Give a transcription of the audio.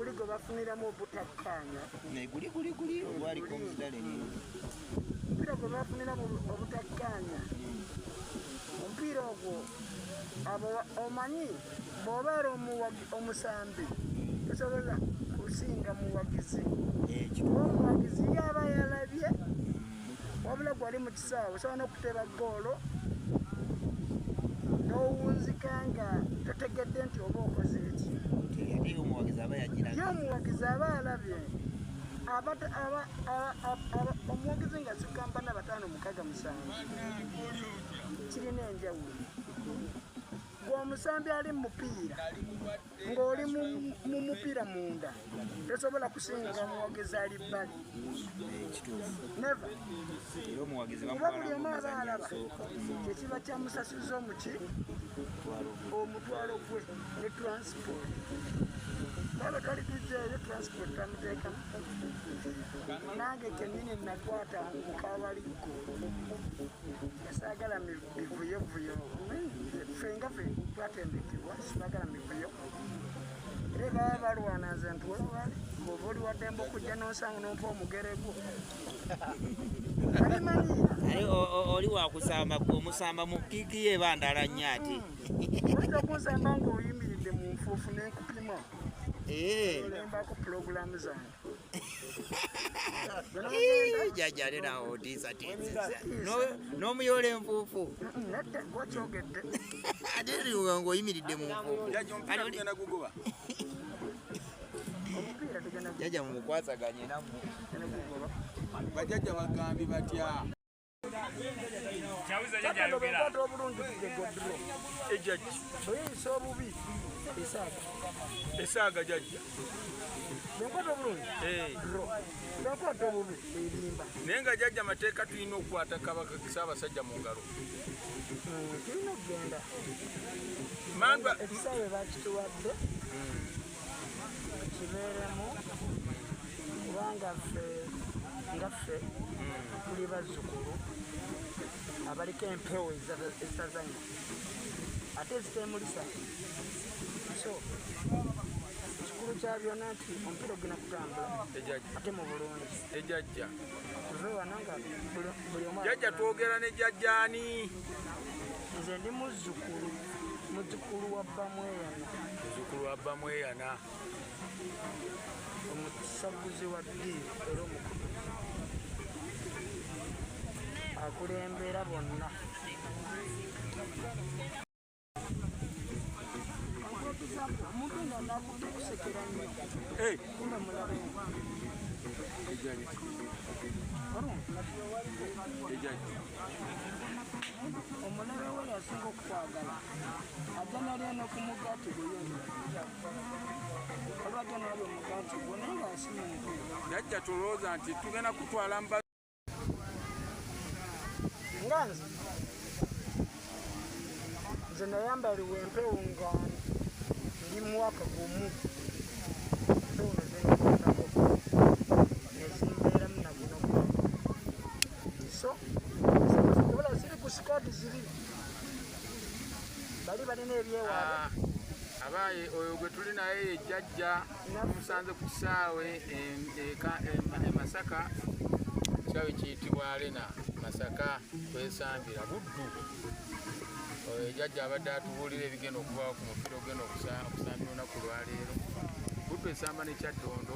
Guli gwe bafuniramu obutakkaanya. Guli guli guli ogwaliko omuzidale. Omupiira gwe bafuniramu obutakkaanya, omupiira ogwo abo omanyi bw'obeera omusambi tosobola kusinga muwagizi. Omuwagizi ye aba yalabye, wabula gwali mu kisaawe osobola n'okuteeba ggoolo n'owunzika nga totegedde nti oba okoze eki. Ate omuwagizi aba yagirabye. Ye omuwagizi aba alabye. Omuwagizi nga sukamba na 5 6 7 kirina enjawulo. Gwe omusambi ali mu mupiira ng'oli mu mupiira munda tosobola kusinga muwagizi ali bbali. Never. Era omuwagizi kuba buli omu aba alaba kyekiba kyamusasuza omuki omutwalo gwe ne transport. Baba twali tujjaeyo transport twamuteekamu. Nange kennyini nakwata mu kawaliggo saagala mivuyovuyo. Ffe nga ffe twatendekebwa sibaagala mivuyo. Era baba balwana nze ntuula wali bw'oba oli waddembe okujja n'osanga n'ompa omugere gwo. Ate oli wakusamba gwe omusamba mu kiiki ye eba ndala nnyo ate. Oyinza okunsamba ng'oyimiridde mu nfuufu n'enkupima. Nembako pulogulaamu zange. Jjajja ate naawe otiisatiisa. N'omuyoola enfuufu. Nedda gwokyogedde. Ate ng'oyimiridde mu nfuufu. Jjajja omupiira tugenda gugoba. Jjajja mumukwasaganye nammwe. Bajjajja bagambye batya? Okwata obulungi tugegodro. Ejjajja. Oyeyisa obubi esaaga. Esaaga jjajja. Bwenkwata obulungi dro. Bwenkwata obubi erimba. Naye nga jjajja amateeka tulina okukwata Kabaka Ssaabasajja mu ngalo. Tulina okugenda. Ekisaawe bakituwadde kibeeremu kubanga ffe nga ffe tuli bazzukulu abaliko empewo ezitazannya ate eziteemulisa. So ekikulu kya byonna nti omupiira ogenda kutambula ate mu bulungi. Ejjajja. Tuve wano nga buli omu. Jjajja twogera ne jjajjaani. Nze ndi muzzukulu, muzzukulu wa Bamweyana. Muzzukulu wa Bamweyana. Omusaguzi wa ddiiru era omukulu akulembera bonna. Omuntu nga nakusekera nnyo. Kumbe mulabe. Omulabe we yasinga okukwagala ajja nalya n'oku mugaati gwe yenna. Olwajja nalya omugaati gwe naye nga si muntu. Jjajja tulowooza nti tugenda kutwala mba. Nga nze nze nayambaliwa empewo nga ndi mwaka gumu. Empewo nezenkwatako nezimbeeramu naguno. So kubula ziri ku sikaati ziri bali balina ebyewaabwe. Abaye oyo gwe tuli naye ye jjajja tumusanze ku kisaawe e Masaka. Kisaawe kiyitibwa Arena Masaka kwesambira Buddu. Oyo jjajja abadde atubuulira ebigenda okubaawo ku mupiira ogenda okusambira olunaku lwaleero. Buddu esamba ne Kyaddondo.